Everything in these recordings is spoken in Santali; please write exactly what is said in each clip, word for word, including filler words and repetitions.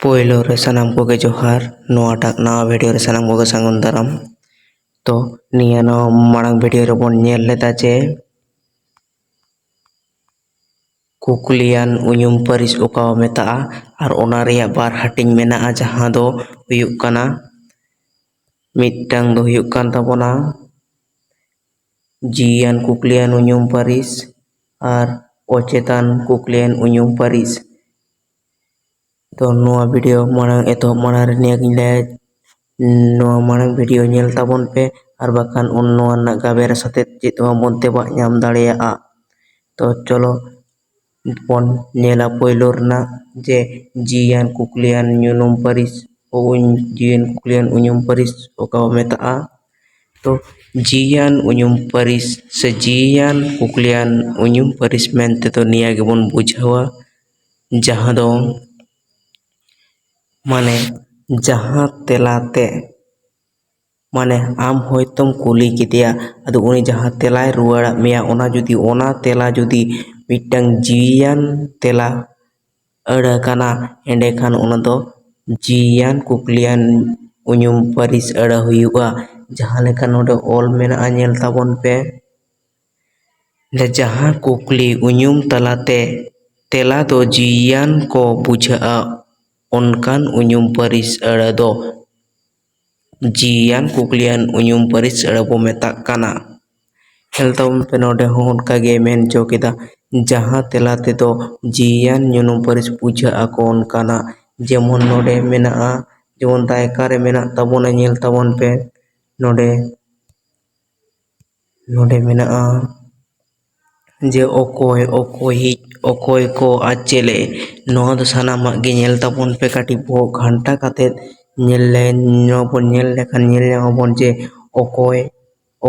ᱯᱳᱭᱞᱳ ᱨᱮ ᱥᱟᱱᱟᱢ ᱠᱚᱜᱮ ᱡᱚᱦᱟᱨ᱾ ᱱᱚᱣᱟᱴᱟᱜ ᱱᱟᱣᱟ ᱵᱷᱤᱰᱤᱭᱳ ᱨᱮ ᱥᱟᱱᱟᱢ ᱠᱚᱜᱮ ᱥᱟᱹᱜᱩᱱ ᱫᱟᱨᱟᱢ᱾ ᱛᱚ ᱱᱤᱭᱟᱹ ᱱᱟᱣᱟ ᱢᱟᱲᱟᱝ ᱵᱷᱤᱰᱤᱭᱳ ᱨᱮᱵᱚᱱ ᱧᱮᱞ ᱞᱮᱫᱟ ᱡᱮ ᱠᱩᱠᱞᱤᱭᱟᱱ ᱩᱧᱩᱢ ᱯᱟᱹᱨᱤᱥ ᱚᱠᱟ ᱢᱮᱛᱟᱜᱼᱟ, ᱟᱨ ᱚᱱᱟ ᱨᱮᱭᱟᱜ ᱵᱟᱨ ᱦᱟᱹᱴᱤᱧ ᱢᱮᱱᱟᱜᱼᱟ, ᱡᱟᱦᱟᱸ ᱫᱚ ᱦᱩᱭᱩᱜ ᱠᱟᱱᱟ, ᱢᱤᱫᱴᱟᱝ ᱫᱚ ᱦᱩᱭᱩᱜ ᱠᱟᱱ ᱛᱟᱵᱚᱱᱟ ᱡᱤᱣᱤᱭᱟᱱ ᱠᱩᱠᱞᱤᱭᱟᱱ ᱩᱧᱩᱢ ᱯᱟᱹᱨᱤᱥ ᱟᱨ ᱚᱪᱮᱛᱟᱱ ᱠᱩᱠᱞᱤᱭᱟᱱ ᱩᱧᱩᱢ ᱯᱟᱹᱨᱤᱥ᱾ ᱛᱚ ᱱᱚᱣᱟ ᱵᱷᱤᱰᱤᱭᱳ ᱢᱟᱲᱟᱝ, ᱮᱛᱚᱦᱚᱵ ᱢᱟᱲᱟᱝ ᱨᱮ ᱱᱤᱭᱟᱹ ᱜᱤᱧ ᱞᱟᱹᱭᱟ, ᱱᱚᱣᱟ ᱢᱟᱲᱟᱝ ᱵᱷᱤᱰᱤᱭᱳ ᱧᱮᱞ ᱛᱟᱵᱚᱱ ᱯᱮ, ᱟᱨ ᱵᱟᱠᱷᱟᱱ ᱩᱱ ᱱᱚᱣᱟ ᱨᱮᱱᱟᱜ ᱜᱟᱵᱮ ᱨᱮ ᱥᱟᱛᱮᱫ ᱪᱮᱫ ᱦᱚᱸ ᱵᱟᱵᱚᱱ ᱛᱮᱵᱟᱜ ᱧᱟᱢ ᱫᱟᱲᱮᱭᱟᱜᱼᱟ᱾ ᱛᱚ ᱪᱚᱞᱚ ᱵᱚᱱ ᱧᱮᱞᱟ ᱯᱳᱭᱞᱳ ᱨᱮᱱᱟᱜ ᱡᱮ ᱡᱤᱣᱤᱭᱟᱱ ᱠᱩᱠᱞᱤᱭᱟᱱ ᱧᱩᱱᱩᱢ ᱯᱟᱹᱨᱤᱥ, ᱩᱧ-, ᱡᱤᱣᱤᱭᱟᱱ ᱠᱩᱠᱞᱤᱭᱟᱱ ᱩᱧᱩᱢ ᱯᱟᱹᱨᱤᱥ ᱚᱠᱟ ᱵᱚ ᱢᱮᱛᱟᱜᱼᱟ᱾ ᱛᱚ ᱡᱤᱣᱤᱭᱟᱱ ᱩᱧᱩᱢ ᱯᱟᱹᱨᱤᱥ ᱥᱮ ᱡᱤᱣᱤᱭᱟᱱ ᱠᱩᱠᱞᱤᱭᱟᱱ ᱩᱧᱩᱢ ᱯᱟᱹᱨᱤᱥ ᱢᱮᱱᱛᱮ ᱫᱚ ᱱᱤᱭᱟᱹ ᱜᱮᱵᱚᱱ ᱵᱩᱡᱷᱟᱹᱣᱟ, ᱡᱟᱦᱟᱸ ᱫᱚ ᱢᱟᱱᱮ ᱡᱟᱦᱟᱸ ᱛᱮᱞᱟᱛᱮ, ᱢᱟᱱᱮ ᱟᱢ ᱦᱚᱭᱛᱳᱢ ᱠᱩᱞᱤ ᱠᱮᱫᱮᱭᱟ, ᱟᱫᱚ ᱩᱱᱤ ᱡᱟᱦᱟᱸ ᱛᱮᱞᱟᱭ ᱨᱩᱣᱟᱹᱲᱟᱫ ᱢᱮᱭᱟ, ᱚᱱᱟ ᱡᱩᱫᱤ, ᱚᱱᱟ ᱛᱮᱞᱟ ᱡᱩᱫᱤ ᱢᱤᱫᱴᱟᱝ ᱡᱤᱣᱤᱭᱟᱱ ᱛᱮᱞᱟ ᱟᱹᱲᱟᱹ ᱠᱟᱱᱟ, ᱮᱸᱰᱮᱠᱷᱟᱱ ᱚᱱᱟ ᱫᱚ ᱡᱤᱣᱤᱭᱟᱱ ᱠᱩᱠᱞᱤᱭᱟᱱ ᱩᱧᱩᱢ ᱯᱟᱹᱨᱤᱥ ᱟᱹᱲᱟᱹ ᱦᱩᱭᱩᱜᱼᱟ᱾ ᱡᱟᱦᱟᱸ ᱞᱮᱠᱟ ᱱᱚᱰᱮ ᱚᱞ ᱢᱮᱱᱟᱜᱼᱟ, ᱧᱮᱞ ᱛᱟᱵᱚᱱ ᱯᱮ᱾ ᱡᱟᱦᱟᱸ ᱠᱩᱠᱞᱤ ᱩᱧᱩᱢ ᱛᱟᱞᱟᱛᱮ ᱛᱮᱞᱟ ᱫᱚ ᱡᱤᱣᱤᱭᱟᱱ ᱠᱚ ᱵᱩᱡᱷᱟᱹᱜᱼᱟ, ᱚᱱᱠᱟᱱ ᱩᱧᱩᱢ ᱯᱟᱹᱨᱤᱥ ᱟᱹᱲᱟᱹ ᱫᱚ ᱡᱤᱣᱤᱭᱟᱱ ᱠᱩᱠᱞᱤᱭᱟᱱ ᱩᱧᱩᱢ ᱯᱟᱹᱨᱤᱥ ᱟᱹᱲᱟᱹ ᱵᱚ ᱢᱮᱛᱟᱜ ᱠᱟᱱᱟ᱾ ᱧᱮᱞ ᱛᱟᱵᱚᱱ ᱯᱮ, ᱱᱚᱰᱮ ᱦᱚᱸ ᱚᱱᱠᱟ ᱜᱮ ᱢᱮᱱ ᱦᱚᱪᱚ ᱠᱮᱫᱟ, ᱡᱟᱦᱟᱸ ᱛᱮᱞᱟ ᱛᱮᱫᱚ ᱡᱤᱣᱤᱭᱟᱱ ᱧᱩᱱᱩᱢ ᱯᱟᱹᱨᱤᱥ ᱵᱩᱡᱷᱟᱹᱜ ᱟᱠᱚ ᱚᱱᱠᱟᱱᱟᱜ᱾ ᱡᱮᱢᱚᱱ ᱱᱚᱰᱮ ᱢᱮᱱᱟᱜᱼᱟ, ᱡᱮᱢᱚᱱ ᱫᱟᱭᱠᱟ ᱨᱮ ᱢᱮᱱᱟᱜ ᱛᱟᱵᱚᱱᱟ, ᱧᱮᱞ ᱛᱟᱵᱚᱱ ᱯᱮ ᱱᱚᱰᱮ᱾ ᱱᱚᱰᱮ ᱢᱮᱱᱟᱜᱼᱟ ᱡᱮ ᱚᱠᱚᱭ, ᱚᱠᱚᱭᱤᱡ, ᱚᱠᱚᱭ ᱠᱚ ᱟᱨ ᱪᱮᱞᱮ, ᱱᱚᱣᱟ ᱫᱚ ᱥᱟᱱᱟᱢᱟᱜ ᱜᱮ ᱧᱮᱞ ᱛᱟᱵᱚᱱ ᱯᱮ, ᱠᱟᱹᱴᱤᱡ ᱵᱚᱦᱚᱜ ᱜᱷᱟᱱᱴᱟ ᱠᱟᱛᱮᱫ ᱧᱮᱞ ᱞᱮ, ᱱᱚᱣᱟ ᱵᱚᱱ ᱧᱮᱞ ᱞᱮᱠᱷᱟᱱ ᱧᱮᱞ ᱧᱟᱢ ᱟᱵᱚᱱ ᱡᱮ ᱚᱠᱚᱭ,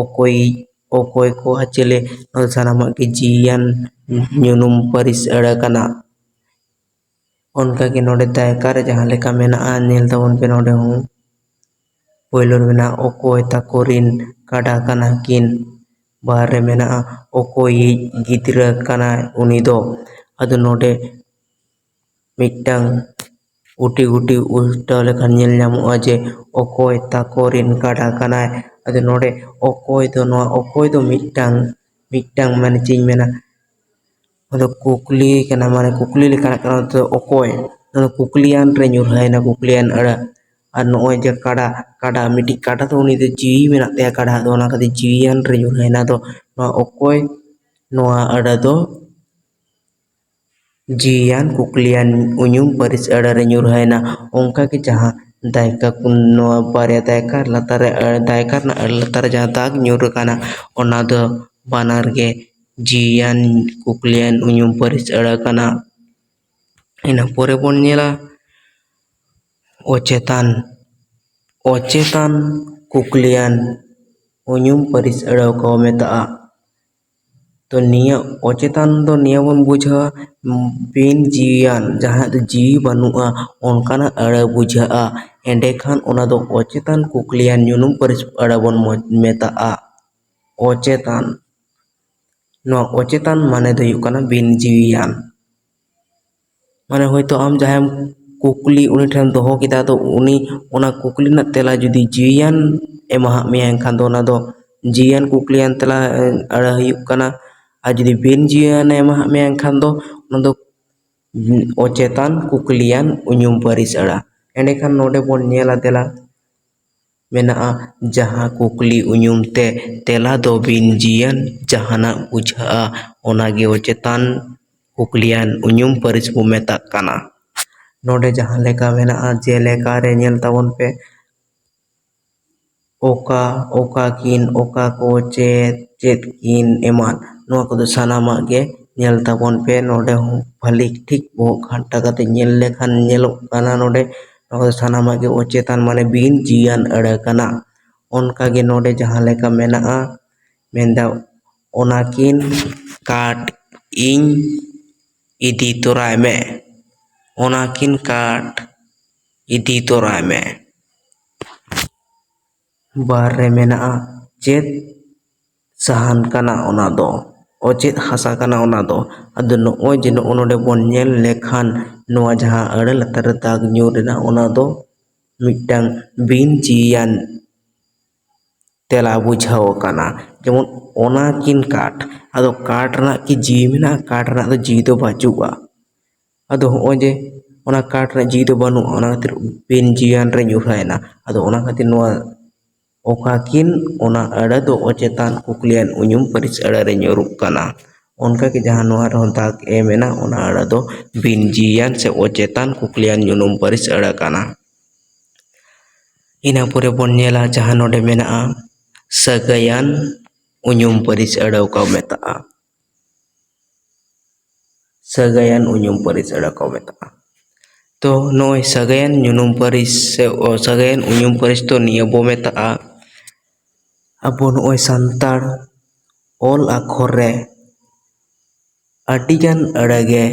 ᱚᱠᱚᱭᱤᱡ, ᱚᱠᱚᱭ ᱠᱚ ᱟᱨ ᱪᱮᱞᱮ, ᱱᱚᱣᱟ ᱫᱚ ᱥᱟᱱᱟᱢᱟᱜ ᱜᱮ ᱡᱤᱣᱤᱭᱟᱱ ᱧᱩᱱᱩᱢ ᱯᱟᱹᱨᱤᱥ ᱟᱹᱲᱟᱹ ᱠᱟᱱᱟ᱾ ᱚᱱᱠᱟᱜᱮ ᱱᱚᱰᱮ ᱫᱟᱭᱠᱟ ᱨᱮ ᱡᱟᱦᱟᱸ ᱞᱮᱠᱟ ᱢᱮᱱᱟᱜᱼᱟ, ᱧᱮᱞ ᱛᱟᱵᱚᱱ ᱯᱮ ᱱᱚᱰᱮ ᱦᱚᱸ᱾ ᱯᱳᱭᱞᱳ ᱨᱮ ᱢᱮᱱᱟᱜᱼᱟ ᱚᱠᱚᱭ ᱛᱟᱠᱚ ᱨᱤᱱ ᱠᱟᱰᱟ ᱠᱟᱱᱟ ᱠᱤᱱ, ᱵᱟᱨ ᱨᱮ ᱢᱮᱱᱟᱜᱼᱟ ᱚᱠᱚᱭᱤᱡ ᱜᱤᱫᱽᱨᱟᱹ ᱠᱟᱱᱟᱭ ᱩᱱᱤ ᱫᱚ᱾ ᱟᱫᱚ ᱱᱚᱰᱮ ᱢᱤᱫᱴᱟᱝ ᱜᱩᱴᱤ ᱜᱩᱴᱤ ᱩᱞᱴᱟᱹᱣ ᱞᱮᱠᱷᱟᱱ ᱧᱮᱞ ᱧᱟᱢᱚᱜᱼᱟ ᱡᱮ ᱚᱠᱚᱭ ᱛᱟᱠᱚ ᱨᱮᱱ ᱠᱟᱰᱟ ᱠᱟᱱᱟᱭ᱾ ᱟᱫᱚ ᱱᱚᱰᱮ ᱚᱠᱚᱭ ᱫᱚ, ᱱᱚᱣᱟ ᱚᱠᱚᱭ ᱫᱚ ᱢᱤᱫᱴᱟᱝ, ᱢᱤᱫᱴᱟᱝ ᱢᱟᱱᱮ ᱪᱮᱫ ᱤᱧ ᱢᱮᱱᱟ, ᱚᱱᱟ ᱫᱚ ᱠᱩᱠᱞᱤ ᱠᱟᱱᱟ, ᱢᱟᱱᱮ ᱠᱩᱠᱞᱤ ᱞᱮᱠᱟᱱᱟᱜ ᱠᱟᱱᱟ᱾ ᱚᱱᱟ ᱫᱚ ᱚᱠᱚᱭ, ᱚᱱᱟ ᱫᱚ ᱠᱩᱠᱞᱤᱭᱟᱱ ᱨᱮ ᱧᱩᱨᱦᱟᱹᱭᱮᱱᱟ, ᱠᱩᱠᱞᱤᱭᱟᱱ ᱟᱹᱲᱟᱹ᱾ ᱟᱨ ᱱᱚᱜᱼᱚᱭ ᱡᱮ ᱠᱟᱰᱟ, ᱠᱟᱰᱟ, ᱢᱤᱫᱴᱤᱡ ᱠᱟᱰᱟ ᱫᱚ ᱩᱱᱤ ᱫᱚ ᱡᱤᱣᱤ ᱢᱮᱱᱟᱜ ᱛᱟᱭᱟ, ᱠᱟᱰᱟ ᱫᱚ, ᱚᱱᱟ ᱠᱷᱟᱹᱛᱤᱨ ᱡᱤᱣᱤᱭᱟᱱ ᱨᱮ ᱧᱩᱨᱦᱟᱹᱭᱮᱱᱟ᱾ ᱫᱚ ᱱᱚᱣᱟ ᱚᱠᱚᱭ, ᱱᱚᱣᱟ ᱟᱹᱲᱟᱹ ᱫᱚ ᱡᱤᱣᱤᱭᱟᱱ ᱠᱩᱠᱞᱤᱭᱟᱱ ᱩᱧᱩᱢ ᱯᱟᱹᱨᱤᱥ ᱟᱹᱲᱟᱹ ᱨᱮ ᱧᱩᱨᱦᱟᱹᱭᱮᱱᱟ᱾ ᱚᱱᱠᱟᱜᱮ ᱡᱟᱦᱟᱸ ᱫᱟᱭᱠᱟ ᱠᱚ, ᱱᱚᱣᱟ ᱵᱟᱨᱭᱟ ᱫᱟᱭᱠᱟ ᱞᱟᱛᱟᱨ ᱨᱮ, ᱟᱹᱲ-, ᱫᱟᱭᱠᱟ ᱨᱮᱱᱟᱜ ᱟᱹᱲᱟᱹ ᱞᱟᱛᱟᱨ ᱨᱮ ᱡᱟᱦᱟᱸ ᱫᱟᱜᱽ ᱧᱩᱨ ᱟᱠᱟᱱᱟ, ᱚᱱᱟ ᱫᱚ ᱵᱟᱱᱟᱨ ᱜᱮ ᱡᱤᱣᱤᱭᱟᱱ ᱠᱩᱠᱞᱤᱭᱟᱱ ᱩᱧᱩᱢ ᱯᱟᱹᱨᱤᱥ ᱟᱹᱲᱟᱹ ᱠᱟᱱᱟ᱾ ᱤᱱᱟᱹ ᱯᱚᱨᱮ ᱵᱚᱱ ᱧᱮᱞᱟ ᱚᱪᱮᱛᱟᱱ, ᱚᱪᱮᱛᱟᱱ ᱠᱩᱠᱞᱤᱭᱟᱱ ᱩᱧᱩᱢ ᱯᱟᱹᱨᱤᱥ ᱟᱹᱲᱟᱹ ᱠᱚ ᱢᱮᱛᱟᱜᱼᱟ᱾ ᱛᱚ ᱱᱤᱭᱟᱹ ᱚᱪᱮᱛᱟᱱ ᱫᱚ ᱱᱤᱭᱟᱹ ᱵᱚᱱ ᱵᱩᱡᱷᱟᱹᱣᱟ, ᱵᱤᱱ ᱡᱤᱣᱤᱭᱟᱱ, ᱡᱟᱦᱟᱸᱭᱟᱜ ᱫᱚ ᱡᱤᱣᱤ ᱵᱟᱹᱱᱩᱜᱼᱟ, ᱚᱱᱠᱟᱱᱟᱜ ᱟᱹᱲᱟᱹ ᱵᱩᱡᱷᱟᱹᱜᱼᱟ᱾ ᱮᱸᱰᱮᱠᱷᱟᱱ ᱚᱱᱟ ᱫᱚ ᱚᱪᱮᱛᱟᱱ ᱠᱩᱠᱞᱤᱭᱟᱱ ᱧᱩᱱᱩᱢ ᱯᱟᱹᱨᱤᱥ ᱟᱹᱲᱟᱹ ᱵᱚᱱ ᱢᱚ-, ᱢᱮᱛᱟᱜᱼᱟ᱾ ᱚᱪᱮᱛᱟᱱ᱾ ᱱᱚᱣᱟ ᱚᱪᱮᱛᱟᱱ ᱢᱟᱱᱮ ᱫᱚ ᱦᱩᱭᱩᱜ ᱠᱟᱱᱟ ᱵᱤᱱ ᱡᱤᱣᱤᱭᱟᱱ᱾ ᱢᱟᱱᱮ ᱦᱚᱭᱛᱳ ᱟᱢ ᱡᱟᱦᱟᱸᱭᱮᱢ ᱠᱩᱠᱞᱤ, ᱩᱱᱤ ᱴᱷᱮᱱ ᱫᱚᱦᱚ ᱠᱮᱫᱟ, ᱟᱫᱚ ᱩᱱᱤ ᱚᱱᱟ ᱠᱩᱠᱞᱤ ᱨᱮᱱᱟᱜ ᱛᱮᱞᱟ ᱡᱩᱫᱤ ᱡᱤᱣᱤᱭᱟᱱ ᱮᱢᱟᱦᱟᱜ ᱢᱮᱭᱟ, ᱮᱱᱠᱷᱟᱱ ᱫᱚ ᱚᱱᱟ ᱫᱚ ᱡᱤᱣᱤᱭᱟᱱ ᱠᱩᱠᱞᱤᱭᱟᱱ ᱛᱮᱞᱟ, ᱮ, ᱟᱹᱲᱟᱹ ᱦᱩᱭᱩᱜ ᱠᱟᱱᱟ᱾ ᱟᱨ ᱡᱩᱫᱤ ᱵᱤᱱ ᱡᱤᱣᱤᱭᱟᱱ ᱮᱢᱟᱦᱟᱜ ᱢᱮᱭᱟ, ᱮᱱᱠᱷᱟᱱ ᱫᱚ ᱚᱱᱟ ᱫᱚ ᱚᱪᱮᱛᱟᱱ ᱠᱩᱠᱞᱤᱭᱟᱱ ᱩᱧᱩᱢ ᱯᱟᱹᱨᱤᱥ ᱟᱹᱲᱟᱹ᱾ ᱮᱸᱰᱮᱠᱷᱟᱱ ᱱᱚᱰᱮ ᱵᱚᱱ ᱧᱮᱞᱟ ᱫᱮᱞᱟ, ᱢᱮᱱᱟᱜᱼᱟ, ᱡᱟᱦᱟᱸ ᱠᱩᱠᱞᱤ ᱩᱧᱩᱢ ᱛᱮ ᱛᱮᱞᱟ ᱫᱚ ᱵᱤᱱ ᱡᱤᱣᱤᱭᱟᱱ ᱡᱟᱦᱟᱱᱟᱜ ᱵᱩᱡᱷᱟᱹᱜᱼᱟ, ᱚᱱᱟᱜᱮ ᱚᱪᱮᱛᱟᱱ ᱠᱩᱠᱞᱤᱭᱟᱱ ᱩᱧᱩᱢ ᱯᱟᱹᱨᱤᱥ ᱵᱚ ᱢᱮᱛᱟᱜ ᱠᱟᱱᱟ᱾ ᱱᱚᱰᱮ ᱡᱟᱦᱟᱸ ᱞᱮᱠᱟ ᱢᱮᱱᱟᱜᱼᱟ, ᱡᱮᱞᱮᱠᱟ ᱨᱮ ᱧᱮᱞ ᱛᱟᱵᱚᱱ ᱯᱮ, ᱚᱠᱟ, ᱚᱠᱟ ᱠᱤᱱ, ᱚᱠᱟ ᱠᱚ, ᱪᱮᱫ, ᱪᱮᱫ ᱠᱤᱱ, ᱮᱢᱟᱱ᱾ ᱱᱚᱣᱟ ᱠᱚᱫᱚ ᱥᱟᱱᱟᱢᱟᱜ ᱜᱮ ᱧᱮᱞ ᱛᱟᱵᱚᱱ ᱯᱮ᱾ ᱱᱚᱰᱮ ᱦᱚᱸ ᱵᱷᱟᱹᱞᱤ ᱴᱷᱤᱠ ᱵᱚᱦᱚᱜ ᱜᱷᱟᱱᱴᱟ ᱠᱟᱛᱮ ᱧᱮᱞ ᱞᱮᱠᱷᱟᱱ ᱧᱮᱞᱚᱜ ᱠᱟᱱᱟ, ᱱᱚᱰᱮ ᱱᱚᱣᱟ ᱠᱚᱫᱚ ᱥᱟᱱᱟᱢᱟᱜ ᱜᱮ ᱚᱪᱮᱛᱟᱱ, ᱢᱟᱱᱮ ᱵᱤᱱ ᱡᱤᱣᱤᱭᱟᱱ ᱟᱹᱲᱟᱹ ᱠᱟᱱᱟ᱾ ᱚᱱᱠᱟᱜᱮ ᱱᱚᱰᱮ ᱡᱟᱦᱟᱸ ᱞᱮᱠᱟ ᱢᱮᱱᱟᱜᱼᱟ, ᱢᱮᱱᱫᱟ, ᱚᱱᱟᱠᱤᱱ ᱠᱟᱴ ᱤᱧ ᱤᱫᱤ ᱛᱚᱨᱟᱭ ᱢᱮ, ᱚᱱᱟᱠᱤᱱ ᱠᱟᱴ ᱤᱫᱤ ᱛᱚᱨᱟᱭ ᱢᱮ᱾ ᱵᱟᱨ ᱨᱮ ᱢᱮᱱᱟᱜᱼᱟ, ᱪᱮᱫ ᱥᱟᱦᱟᱱ ᱠᱟᱱᱟ ᱚᱱᱟ ᱫᱚ? ᱚᱪᱮᱫ ᱦᱟᱥᱟ ᱠᱟᱱᱟ ᱚᱱᱟ ᱫᱚ᱾ ᱟᱫᱚ ᱱᱚᱜᱼᱚᱭ ᱡᱮ ᱱᱚᱜᱼᱚ ᱱᱚᱰᱮ ᱵᱚᱱ ᱧᱮᱞ ᱞᱮᱠᱷᱟᱱ, ᱱᱚᱣᱟ ᱡᱟᱦᱟᱸ ᱟᱹᱲᱟᱹ ᱞᱟᱛᱟᱨ ᱨᱮ ᱫᱟᱜᱽ ᱧᱩᱨ ᱮᱱᱟ, ᱚᱱᱟ ᱫᱚ ᱢᱤᱫᱴᱟᱝ ᱵᱤᱱ ᱡᱤᱣᱤᱭᱟᱱ ᱛᱮᱞᱟ ᱵᱩᱡᱷᱟᱹᱣ ᱟᱠᱟᱱᱟ᱾ ᱡᱮᱢᱚᱱ ᱚᱱᱟ ᱠᱤᱱ ᱠᱟᱴ, ᱟᱫᱚ ᱠᱟᱴ ᱨᱮᱱᱟᱜ ᱠᱤ ᱡᱤᱣᱤ ᱢᱮᱱᱟᱜᱼᱟ? ᱠᱟᱴ ᱨᱮᱱᱟᱜ ᱫᱚ ᱡᱤᱣᱤ ᱫᱚ ᱵᱟᱹᱪᱩᱜᱼᱟ᱾ ᱟᱫᱚ ᱦᱚᱸᱜᱼᱚᱭ ᱡᱮ ᱚᱱᱟ ᱠᱟᱴ ᱨᱮᱱᱟᱜ ᱡᱤᱣᱤ ᱫᱚ ᱵᱟᱹᱱᱩᱜᱼᱟ, ᱚᱱᱟ ᱠᱷᱟᱹᱛᱤᱨ ᱵᱤᱱ ᱡᱤᱣᱤᱭᱟᱱ ᱨᱮ ᱧᱩᱨᱦᱟᱭᱮᱱᱟ᱾ ᱟᱫᱚ ᱚᱱᱟ ᱠᱷᱟᱹᱛᱤᱨ ᱱᱚᱣᱟ ᱚᱠᱟᱠᱤᱱ, ᱚᱱᱟ ᱟᱹᱲᱟᱹ ᱫᱚ ᱚᱪᱮᱛᱟᱱ ᱠᱩᱠᱞᱤᱭᱟᱱ ᱩᱧᱩᱢ ᱯᱟᱹᱨᱤᱥ ᱟᱹᱲᱟᱹ ᱨᱮ ᱧᱩᱨᱩᱜ ᱠᱟᱱᱟ᱾ ᱚᱱᱠᱟᱜᱮ ᱡᱟᱦᱟᱸ ᱱᱚᱣᱟ ᱨᱮᱦᱚᱸ ᱫᱟᱜᱽ ᱮᱢ ᱮᱱᱟ, ᱚᱱᱟ ᱟᱹᱲᱟᱹ ᱫᱚ ᱵᱤᱱ ᱡᱤᱣᱤᱭᱟᱱ ᱥᱮ ᱚᱪᱮᱛᱟᱱ ᱠᱩᱠᱞᱤᱭᱟᱱ ᱩᱧᱩᱢ ᱯᱟᱹᱨᱤᱥ ᱟᱹᱲᱟᱹ ᱠᱟᱱᱟ᱾ ᱤᱱᱟᱹ ᱯᱚᱨᱮ ᱵᱚᱱ ᱧᱮᱞᱟ ᱡᱟᱦᱟᱸ ᱱᱚᱰᱮ ᱢᱮᱱᱟᱜᱼᱟ, ᱥᱟᱹᱜᱟᱹᱭᱟᱱ ᱩᱧᱩᱢ ᱯᱟᱹᱨᱤᱥ ᱟᱹᱲᱟᱹ ᱠᱚ ᱢᱮᱛᱟᱜᱼᱟ᱾ ᱥᱟᱹᱜᱟᱹᱭᱟᱱ ᱩᱧᱩᱢ ᱯᱟᱹᱨᱤᱥ ᱟᱹᱲᱟᱹ ᱠᱚ ᱢᱮᱛᱟᱜᱼᱟ᱾ ᱛᱚ ᱱᱚᱜᱼᱚᱭ ᱥᱟᱹᱜᱟᱹᱭᱟᱱ ᱧᱩᱱᱩᱢ ᱯᱟᱹᱨᱤᱥ ᱥᱮ ᱚ, ᱥᱟᱹᱜᱟᱹᱭᱟᱱ ᱩᱧᱩᱢ ᱯᱟᱹᱨᱤᱥ ᱫᱚ ᱱᱤᱭᱟᱹ ᱵᱚ ᱢᱮᱛᱟᱜᱼᱟ, ᱟᱵᱚ ᱱᱚᱜᱼᱚᱭ ᱥᱟᱱᱛᱟᱲ ᱚᱞ ᱟᱠᱷᱚᱨ ᱨᱮ ᱟᱹᱰᱤᱜᱟᱱ ᱟᱹᱲᱟᱹ ᱜᱮ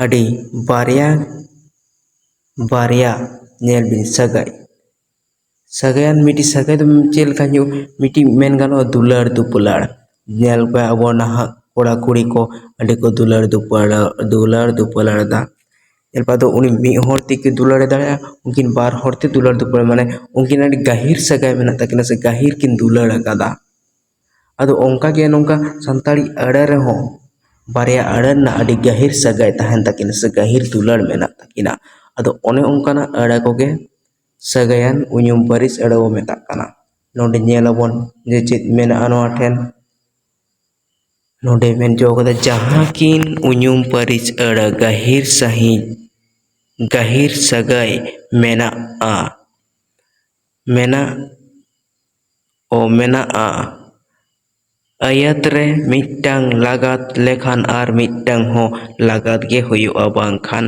ᱟᱹᱰᱤ ᱵᱟᱨᱭᱟ ᱵᱟᱨᱭᱟ, ᱧᱮᱞ ᱵᱤᱱ, ᱥᱟᱹᱜᱟᱹᱭ, ᱥᱟᱹᱜᱟᱹᱭᱟᱱ ᱢᱤᱫᱴᱤᱡ ᱥᱟᱹᱜᱟᱹᱭ ᱫᱚ ᱪᱮᱫ ᱞᱮᱠᱟ ᱦᱩᱭᱩᱜ? ᱢᱤᱫᱴᱤᱡ ᱢᱮᱱ ᱜᱟᱱᱚᱜᱼᱟ ᱫᱩᱞᱟᱹᱲ ᱫᱩᱯᱞᱟᱹᱲ᱾ ᱧᱮᱞ ᱯᱮ, ᱟᱵᱚ ᱱᱟᱦᱟᱜ ᱠᱚᱲᱟ ᱠᱩᱲᱤ ᱠᱚ ᱟᱹᱰᱤ ᱠᱚ ᱫᱩᱞᱟᱹᱲ ᱫᱩᱯᱞᱟᱹᱲ, ᱫᱩᱞᱟᱹᱲ ᱫᱩᱯᱞᱟᱹᱲ ᱮᱫᱟ᱾ ᱧᱮᱞ ᱯᱮ, ᱟᱫᱚ ᱩᱱᱤ ᱢᱤᱫ ᱦᱚᱲ ᱛᱮᱠᱤ ᱫᱩᱞᱟᱹᱲ ᱮ ᱫᱟᱲᱮᱭᱟᱜᱼᱟ? ᱩᱱᱠᱤᱱ ᱵᱟᱨ ᱦᱚᱲ ᱛᱮ ᱫᱩᱞᱟᱹᱲ ᱫᱩᱯᱞᱟᱹᱲ, ᱢᱟᱱᱮ ᱩᱱᱠᱤᱱ ᱟᱹᱰᱤ ᱜᱟᱹᱦᱤᱨ ᱥᱟᱹᱜᱟᱹᱭ ᱢᱮᱱᱟᱜ ᱛᱟᱹᱠᱤᱱᱟ ᱥᱮ ᱜᱟᱹᱦᱤᱨ ᱠᱤᱱ ᱫᱩᱞᱟᱹᱲ ᱟᱠᱟᱫᱟ᱾ ᱟᱫᱚ ᱚᱱᱠᱟ ᱜᱮ ᱱᱚᱝᱠᱟ ᱥᱟᱱᱛᱟᱲᱤ ᱟᱹᱲᱟᱹ ᱨᱮᱦᱚᱸ ᱵᱟᱨᱭᱟ ᱟᱹᱲᱟᱹ ᱨᱮᱱᱟᱜ ᱟᱹᱰᱤ ᱜᱟᱹᱦᱤᱨ ᱥᱟᱹᱜᱟᱹᱭ ᱛᱟᱦᱮᱱ ᱛᱟᱹᱠᱤᱱᱟ ᱥᱮ ᱜᱟᱹᱦᱤᱨ ᱫᱩᱞᱟᱹᱲ ᱢᱮᱱᱟᱜ ᱛᱟᱹᱠᱤᱱᱟ᱾ ᱟᱫᱚ ᱚᱱᱮ ᱚᱱᱠᱟᱱᱟᱜ ᱟᱹᱲᱟᱹ ᱠᱚᱜᱮ ᱥᱟᱹᱜᱟᱹᱭᱟᱱ ᱩᱧᱩᱢ ᱯᱟᱹᱨᱤᱥ ᱟᱹᱲᱟᱹ ᱵᱚ ᱢᱮᱛᱟᱜ ᱠᱟᱱᱟ᱾ ᱱᱚᱰᱮ ᱧᱮᱞ ᱟᱵᱚᱱ ᱡᱮ ᱪᱮᱫ ᱢᱮᱱᱟᱜᱼᱟ ᱱᱚᱣᱟ ᱴᱷᱮᱱ᱾ ᱱᱚᱰᱮ ᱢᱮᱱ ᱦᱚᱪᱚ ᱠᱟᱫᱟ, ᱡᱟᱦᱟᱸ ᱠᱤᱱ ᱩᱧᱩᱢ ᱯᱟᱹᱨᱤᱥ ᱟᱹᱲᱟᱹ ᱜᱟᱹᱦᱤᱨ ᱥᱟᱺᱦᱤᱡ, ᱜᱟᱹᱦᱤᱨ ᱥᱟᱹᱜᱟᱹᱭ ᱢᱮᱱᱟᱜᱼᱟ, ᱢᱮᱱᱟᱜ, ᱚ, ᱢᱮᱱᱟᱜᱼᱟ᱾ ᱟᱹᱭᱟᱹᱛ ᱨᱮ ᱢᱤᱫᱴᱟᱝ ᱞᱟᱜᱟᱛ ᱞᱮᱠᱷᱟᱱ ᱟᱨ ᱢᱤᱫᱴᱟᱝ ᱦᱚᱸ ᱞᱟᱜᱟᱛ ᱜᱮ ᱦᱩᱭᱩᱜᱼᱟ, ᱵᱟᱝᱠᱷᱟᱱ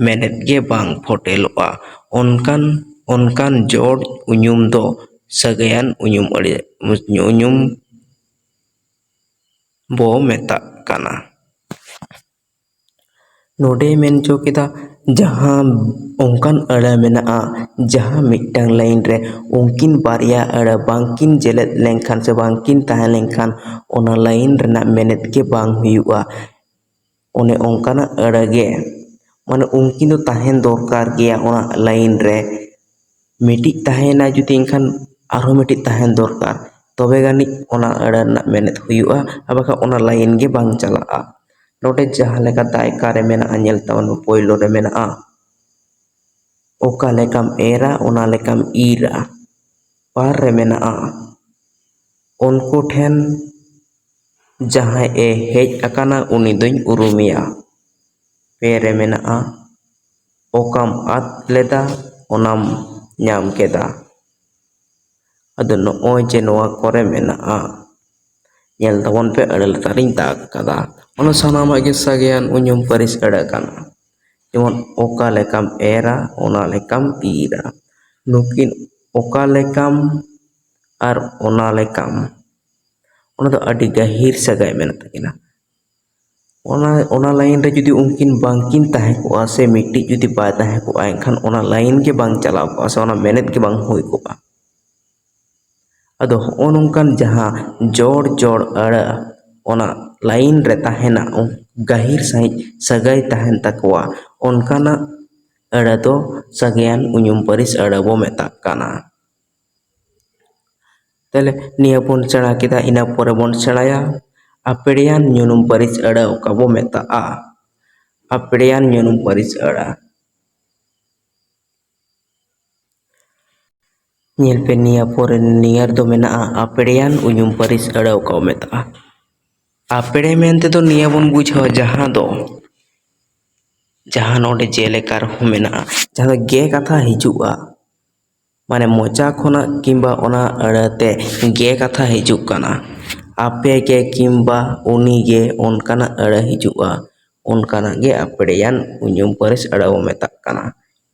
ᱢᱮᱱᱮᱫ ᱜᱮ ᱵᱟᱝ ᱯᱷᱚᱴᱮᱞᱚᱜᱼᱟ᱾ ᱚᱱᱠᱟᱱ, ᱚᱱᱠᱟᱱ ᱡᱚᱲ ᱩᱧᱩᱢ ᱫᱚ ᱥᱟᱹᱜᱟᱹᱭᱟᱱ ᱩᱧᱩᱢ ᱟᱹᱲᱟᱹ, ᱩᱧᱩᱢ ᱵᱚ ᱢᱮᱛᱟᱜ ᱠᱟᱱᱟ᱾ ᱱᱚᱰᱮᱭ ᱢᱮᱱ ᱦᱚᱪᱚ ᱠᱮᱫᱟ, ᱡᱟᱦᱟᱸ ᱚᱱᱠᱟᱱ ᱟᱹᱲᱟᱹ ᱢᱮᱱᱟᱜᱼᱟ, ᱡᱟᱦᱟᱸ ᱢᱤᱫᱴᱟᱝ ᱞᱟᱭᱤᱱ ᱨᱮ ᱩᱱᱠᱤᱱ ᱵᱟᱨᱭᱟ ᱟᱹᱲᱟᱹ ᱵᱟᱝᱠᱤᱱ ᱡᱮᱞᱮᱫ ᱞᱮᱱᱠᱷᱟᱱ ᱥᱮ ᱵᱟᱝᱠᱤᱱ ᱛᱟᱦᱮᱸ ᱞᱮᱱᱠᱷᱟᱱ, ᱚᱱᱟ ᱞᱟᱭᱤᱱ ᱨᱮᱱᱟᱜ ᱢᱮᱱᱮᱫ ᱜᱮ ᱵᱟᱝ ᱦᱩᱭᱩᱜᱼᱟ᱾ ᱚᱱᱮ ᱚᱱᱠᱟᱱᱟᱜ ᱟᱹᱲᱟᱹ ᱜᱮ, ᱢᱟᱱᱮ ᱩᱱᱠᱤᱱ ᱫᱚ ᱛᱟᱦᱮᱱ ᱫᱚᱨᱠᱟᱨ ᱜᱮᱭᱟ ᱚᱱᱟ ᱞᱟᱭᱤᱱ ᱨᱮ᱾ ᱢᱤᱫᱴᱤᱡ ᱛᱟᱦᱮᱸᱭᱮᱱᱟ ᱡᱩᱫᱤ, ᱮᱱᱠᱷᱟᱱ ᱟᱨᱦᱚᱸ ᱢᱤᱫᱴᱤᱡ ᱛᱟᱦᱮᱱ ᱫᱚᱨᱠᱟᱨ, ᱛᱚᱵᱮ ᱜᱟᱱᱤᱡ ᱚᱱᱟ ᱟᱹᱲᱟᱹ ᱨᱮᱱᱟᱜ ᱢᱮᱱᱮᱫ ᱦᱩᱭᱩᱜᱼᱟ, ᱟᱨ ᱵᱟᱠᱷᱟᱱ ᱚᱱᱟ ᱞᱟᱭᱤᱱ ᱜᱮ ᱵᱟᱝ ᱪᱟᱞᱟᱜᱼᱟ᱾ ᱱᱚᱰᱮ ᱡᱟᱦᱟᱸ ᱞᱮᱠᱟ ᱫᱟᱭᱠᱟ ᱨᱮ ᱢᱮᱱᱟᱜᱼᱟ, ᱧᱮᱞ ᱛᱟᱵᱚᱱ ᱯᱳᱭᱞᱳ ᱨᱮ ᱢᱮᱱᱟᱜᱼᱟ, ᱚᱠᱟ ᱞᱮᱠᱟᱢ ᱮᱨᱟ ᱚᱱᱟ ᱞᱮᱠᱟᱢ ᱤᱨᱟ᱾ ᱵᱟᱨ ᱨᱮ ᱢᱮᱱᱟᱜᱼᱟ, ᱩᱱᱠᱩ ᱴᱷᱮᱱ ᱡᱟᱦᱟᱸᱭ ᱮ ᱦᱮᱡ ᱟᱠᱟᱱᱟ ᱩᱱᱤ ᱫᱚᱧ ᱩᱨᱩᱢᱮᱭᱟ᱾ ᱯᱮ ᱨᱮ ᱢᱮᱱᱟᱜᱼᱟ, ᱚᱠᱟᱢ ᱟᱫ ᱞᱮᱫᱟ ᱚᱱᱟᱢ ᱧᱟᱢ ᱠᱮᱫᱟ᱾ ᱟᱫᱚ ᱱᱚᱜᱼᱚᱭ ᱡᱮ ᱱᱚᱣᱟ ᱠᱚᱨᱮ ᱢᱮᱱᱟᱜᱼᱟ, ᱧᱮᱞ ᱛᱟᱵᱚᱱ ᱯᱮ, ᱟᱹᱲᱟᱹ ᱞᱟᱛᱟᱨᱤᱧ ᱫᱟᱜᱽ ᱠᱟᱫᱟ, ᱚᱱᱟ ᱥᱟᱱᱟᱢᱟᱜ ᱜᱮ ᱥᱟᱜᱮᱭᱟᱱ ᱩᱧᱩᱢ ᱯᱟᱹᱨᱤᱥ ᱟᱹᱲᱟᱹ ᱠᱟᱱᱟ᱾ ᱡᱮᱢᱚᱱ ᱚᱠᱟ ᱞᱮᱠᱟᱢ ᱮᱨᱟ ᱚᱱᱟ ᱞᱮᱠᱟᱢ ᱤᱨᱟ᱾ ᱱᱩᱠᱤᱱ ᱚᱠᱟ ᱞᱮᱠᱟᱢ ᱟᱨ ᱚᱱᱟ ᱞᱮᱠᱟᱢ, ᱚᱱᱟ ᱫᱚ ᱟᱹᱰᱤ ᱜᱟᱹᱦᱤᱨ ᱥᱟᱹᱜᱟᱹᱭ ᱢᱮᱱᱟᱜ ᱛᱟᱹᱠᱤᱱᱟ᱾ ᱚᱱᱟ, ᱚᱱᱟ ᱞᱟᱭᱤᱱ ᱨᱮ ᱡᱩᱫᱤ ᱩᱱᱠᱤᱱ ᱵᱟᱝᱠᱤᱱ ᱛᱟᱦᱮᱸ ᱠᱚᱜᱼᱟ ᱥᱮ ᱢᱤᱫᱴᱤᱡ ᱡᱩᱫᱤ ᱵᱟᱭ ᱛᱟᱦᱮᱸ ᱠᱚᱜᱼᱟ, ᱮᱱᱠᱷᱟᱱ ᱚᱱᱟ ᱞᱟᱭᱤᱱ ᱜᱮ ᱵᱟᱝ ᱪᱟᱞᱟᱣ ᱠᱚᱜᱼᱟ ᱥᱮ ᱚᱱᱟ ᱢᱮᱱᱮᱫ ᱜᱮ ᱵᱟᱝ ᱦᱩᱭ ᱠᱚᱜᱼᱟ᱾ ᱟᱫᱚ ᱦᱚᱸᱜᱼᱚ ᱱᱚᱝᱠᱟᱱ ᱡᱟᱦᱟᱸ ᱡᱚᱲ ᱡᱚᱲ ᱟᱹᱲᱟᱹ ᱚᱱᱟ ᱞᱟᱭᱤᱱ ᱨᱮ ᱛᱟᱦᱮᱱᱟ, ᱜᱟᱹᱦᱤᱨ ᱥᱟᱺᱦᱤᱡ ᱥᱟᱹᱜᱟᱹᱭ ᱛᱟᱦᱮᱱ ᱛᱟᱠᱚᱣᱟ, ᱚᱱᱠᱟᱱᱟᱜ ᱟᱹᱲᱟᱹ ᱫᱚ ᱥᱟᱹᱜᱟᱹᱭᱟᱱ ᱩᱧᱩᱢ ᱯᱟᱹᱨᱤᱥ ᱟᱹᱲᱟᱹ ᱵᱚ ᱢᱮᱛᱟᱜ ᱠᱟᱱᱟ᱾ ᱛᱟᱦᱞᱮ ᱱᱤᱭᱟᱹ ᱵᱚᱱ ᱥᱮᱬᱟ ᱠᱮᱫᱟ, ᱤᱱᱟᱹ ᱯᱚᱨᱮ ᱵᱚᱱ ᱥᱮᱬᱟᱭᱟ ᱟᱯᱲᱮᱭᱟᱱ ᱧᱩᱱᱩᱢ ᱯᱟᱹᱨᱤᱥ ᱟᱹᱲᱟᱹ ᱚᱠᱟ ᱵᱚ ᱢᱮᱛᱟᱜᱼᱟ᱾ ᱟᱯᱲᱮᱭᱟᱱ ᱧᱩᱱᱩᱢ ᱯᱟᱹᱨᱤᱥ ᱟᱹᱲᱟᱹ᱾ ᱧᱮᱞ ᱯᱮ, ᱱᱤᱭᱟᱹ ᱯᱚᱨᱮ ᱱᱤᱭᱟᱹ ᱨᱮᱫᱚ ᱢᱮᱱᱟᱜᱼᱟ ᱟᱯᱲᱮᱭᱟᱱ ᱩᱧᱩᱢ ᱯᱟᱹᱨᱤᱥ ᱟᱹᱲᱟᱹ ᱚᱠᱟ ᱵᱚ ᱢᱮᱛᱟᱜᱼᱟ᱾ ᱟᱯᱲᱮ ᱢᱮᱱᱛᱮ ᱫᱚ ᱱᱤᱭᱟᱹ ᱵᱚᱱ ᱵᱩᱡᱷᱟᱹᱣᱟ ᱡᱟᱦᱟᱸ ᱫᱚ, ᱡᱟᱦᱟᱸ ᱱᱚᱰᱮ ᱡᱮᱞᱮᱠᱟ ᱨᱮᱦᱚᱸ ᱢᱮᱱᱟᱜᱼᱟ, ᱡᱟᱦᱟᱸ ᱫᱚ ᱜᱮ ᱠᱟᱛᱷᱟ ᱦᱤᱡᱩᱜᱼᱟ, ᱢᱟᱱᱮ ᱢᱚᱪᱟ ᱠᱷᱚᱱᱟᱜ ᱠᱤᱝᱵᱟ ᱚᱱᱟ ᱟᱹᱲᱟᱹ ᱛᱮ ᱜᱮ ᱠᱟᱛᱷᱟ ᱦᱤᱡᱩᱜ ᱠᱟᱱᱟ, ᱟᱯᱮ ᱜᱮ ᱠᱤᱝᱵᱟ ᱩᱱᱤ ᱜᱮ, ᱚᱱᱠᱟᱱᱟᱜ ᱟᱹᱲᱟᱹ ᱦᱤᱡᱩᱜᱼᱟ, ᱚᱱᱠᱟᱱᱟᱜ ᱜᱮ ᱟᱯᱲᱮᱭᱟᱱ ᱩᱧᱩᱢ ᱯᱟᱹᱨᱤᱥ ᱟᱹᱲᱟᱹ ᱵᱚ ᱢᱮᱛᱟᱜ ᱠᱟᱱᱟ᱾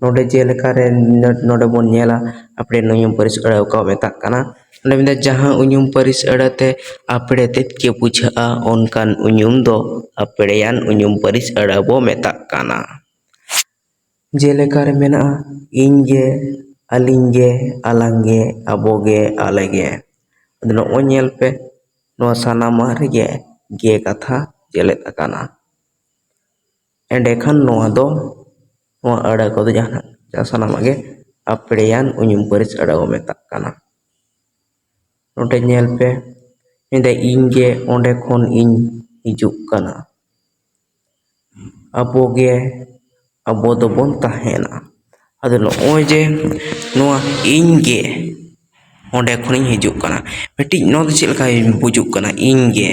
ᱱᱚᱰᱮ ᱡᱮᱞᱮᱠᱟ ᱨᱮ ᱱᱚ-, ᱱᱚᱰᱮ ᱵᱚᱱ ᱧᱮᱞᱟ, ᱟᱯᱲᱮᱭᱟᱱ ᱩᱧᱩᱢ ᱯᱟᱹᱨᱤᱥ ᱟᱹᱲᱟᱹ ᱚᱠᱟ ᱵᱚ ᱢᱮᱛᱟᱜ ᱠᱟᱱᱟ᱾ ᱚᱸᱰᱮ ᱢᱮᱱᱫᱟ, ᱡᱟᱦᱟᱸ ᱩᱧᱩᱢ ᱯᱟᱹᱨᱤᱥ ᱟᱹᱲᱟᱹ ᱛᱮ ᱟᱯᱲᱮ ᱛᱮᱫ ᱜᱮ ᱵᱩᱡᱷᱟᱹᱜᱼᱟ, ᱚᱱᱠᱟᱱ ᱩᱧᱩᱢ ᱫᱚ ᱟᱯᱲᱮᱭᱟᱱ ᱩᱧᱩᱢ ᱯᱟᱹᱨᱤᱥ ᱟᱹᱲᱟᱹ ᱵᱚ ᱢᱮᱛᱟᱜ ᱠᱟᱱᱟ᱾ ᱡᱮᱞᱮᱠᱟ ᱨᱮ ᱢᱮᱱᱟᱜᱼᱟ, ᱤᱧ ᱜᱮ, ᱟᱹᱞᱤᱧ ᱜᱮ, ᱟᱞᱟᱝ ᱜᱮ, ᱟᱵᱚ ᱜᱮ, ᱟᱞᱮ ᱜᱮ᱾ ᱟᱫᱚ ᱱᱚᱜᱼᱚᱭ ᱧᱮᱞ ᱯᱮ, ᱱᱚᱣᱟ ᱥᱟᱱᱟᱢᱟᱜ ᱨᱮᱜᱮ ᱜᱮ ᱠᱟᱛᱷᱟ ᱥᱮᱞᱮᱫ ᱟᱠᱟᱱᱟ᱾ ᱮᱸᱰᱮᱠᱷᱟᱱ ᱱᱚᱣᱟ ᱫᱚ, ᱱᱚᱣᱟ ᱟᱹᱲᱟᱹ ᱠᱚᱫᱚ ᱡᱟᱦᱟᱱᱟᱜ, ᱥᱟᱱᱟᱢᱟᱜ ᱜᱮ ᱟᱯᱲᱮᱭᱟᱱ ᱩᱧᱩᱢ ᱯᱟᱹᱨᱤᱥ ᱟᱹᱲᱟᱹ ᱵᱚ ᱢᱮᱛᱟᱜ ᱠᱟᱱᱟ᱾ ᱱᱚᱰᱮ ᱧᱮᱞ ᱯᱮ, ᱢᱮᱱᱫᱟᱭ, "ᱤᱧ ᱜᱮ ᱚᱸᱰᱮ ᱠᱷᱚᱱ ᱤᱧ ᱦᱤᱡᱩᱜ ᱠᱟᱱᱟ, ᱟᱵᱚ ᱜᱮ ᱟᱵᱚ ᱫᱚᱵᱚᱱ ᱛᱟᱦᱮᱱᱟ᱾" ᱟᱫᱚ ᱱᱚᱜᱼᱚᱭ ᱡᱮ ᱱᱚᱣᱟ "ᱤᱧ ᱜᱮ ᱚᱸᱰᱮ ᱠᱷᱚᱱᱤᱧ ᱦᱤᱡᱩᱜ ᱠᱟᱱᱟ", ᱢᱤᱫᱴᱤᱡ ᱱᱚᱣᱟ ᱫᱚ ᱪᱮᱫ ᱞᱮᱠᱟ ᱵᱩᱡᱩᱜ ᱠᱟᱱᱟ? "ᱤᱧ ᱜᱮ",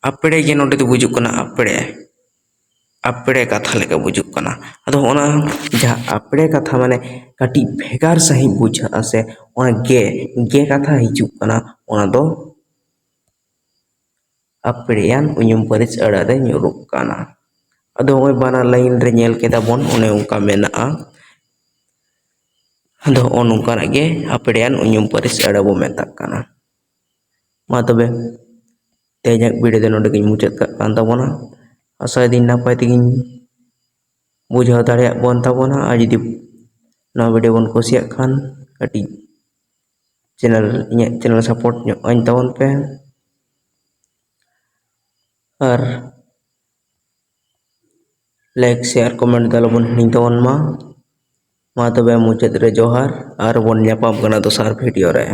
ᱟᱯᱲᱮ ᱜᱮ ᱱᱚᱰᱮ ᱫᱚ ᱵᱩᱡᱩᱜ ᱠᱟᱱᱟ, ᱟᱯᱲᱮ, ᱟᱯᱲᱮ ᱠᱟᱛᱷᱟ ᱞᱮᱠᱟ ᱵᱩᱡᱩᱜ ᱠᱟᱱᱟ᱾ ᱟᱫᱚ ᱚᱱᱟ ᱡᱟᱦᱟᱸ ᱟᱯᱲᱮ ᱠᱟᱛᱷᱟ, ᱢᱟᱱᱮ ᱠᱟᱹᱴᱤᱡ ᱵᱷᱮᱜᱟᱨ ᱥᱟᱺᱦᱤᱡ ᱵᱩᱡᱷᱟᱹᱜᱼᱟ ᱥᱮ, ᱚᱱᱟ ᱜᱮ, ᱜᱮ ᱠᱟᱛᱷᱟ ᱦᱤᱡᱩᱜ ᱠᱟᱱᱟ, ᱚᱱᱟ ᱫᱚ ᱟᱯᱲᱮᱭᱟᱱ ᱩᱧᱩᱢ ᱯᱟᱹᱨᱤᱥ ᱟᱹᱲᱟᱹ ᱨᱮ ᱧᱩᱨᱩᱜ ᱠᱟᱱᱟ᱾ ᱟᱫᱚ ᱱᱚᱜᱼᱚᱭ ᱵᱟᱱᱟᱨ ᱞᱟᱭᱤᱱ ᱨᱮ ᱧᱮᱞ ᱠᱮᱫᱟ ᱵᱚᱱ, ᱚᱱᱮ ᱚᱱᱠᱟ ᱢᱮᱱᱟᱜᱼᱟ᱾ ᱟᱫᱚ ᱦᱚᱸᱜᱼᱚ ᱱᱚᱝᱠᱟᱱᱟᱜ ᱜᱮ ᱟᱯᱲᱮᱭᱟᱱ ᱩᱧᱩᱢ ᱯᱟᱹᱨᱤᱥ ᱟᱹᱲᱟᱹ ᱵᱚ ᱢᱮᱛᱟᱜ ᱠᱟᱱᱟ᱾ ᱢᱟ ᱛᱚᱵᱮ, ᱛᱮᱦᱮᱧᱟᱜ ᱵᱷᱤᱰᱤᱭᱳ ᱫᱚ ᱱᱚᱰᱮ ᱜᱤᱧ ᱢᱩᱪᱟᱹᱫ ᱠᱟᱜ ᱠᱟᱱ ᱛᱟᱵᱚᱱᱟ᱾ ᱟᱥᱟᱭᱮᱫᱟᱹᱧ ᱱᱟᱯᱟᱭ ᱛᱮᱜᱤᱧ ᱵᱩᱡᱷᱟᱹᱣ ᱫᱟᱲᱮᱭᱟᱜ ᱵᱚᱱ ᱛᱟᱵᱚᱱᱟ᱾ ᱟᱨ ᱡᱩᱫᱤ ᱱᱚᱣᱟ ᱵᱷᱤᱰᱤᱭᱳ ᱵᱚᱱ ᱠᱩᱥᱤᱭᱟᱜ ᱠᱷᱟᱱ, ᱠᱟᱹᱴᱤᱡ ᱪᱮᱱᱮᱞ, ᱤᱧᱟᱹᱜ ᱪᱮᱱᱮᱞ ᱥᱟᱯᱳᱨᱴ ᱧᱚᱜ ᱟᱹᱧ ᱛᱟᱵᱚᱱ ᱯᱮ᱾ ᱟᱨ ᱞᱟᱭᱤᱠ, ᱥᱮᱭᱟᱨ, ᱠᱚᱢᱮᱱᱴ ᱫᱚ ᱟᱞᱚᱵᱚᱱ ᱦᱤᱲᱤᱧ ᱛᱟᱵᱚᱱ ᱢᱟ᱾ ᱢᱟ ᱛᱚᱵᱮ ᱢᱩᱪᱟᱹᱫ ᱨᱮ ᱡᱚᱦᱟᱨ, ᱟᱨ ᱵᱚᱱ ᱧᱟᱯᱟᱢ ᱠᱟᱱᱟ ᱫᱚᱥᱟᱨ ᱵᱷᱤᱰᱤᱭᱳ ᱨᱮ᱾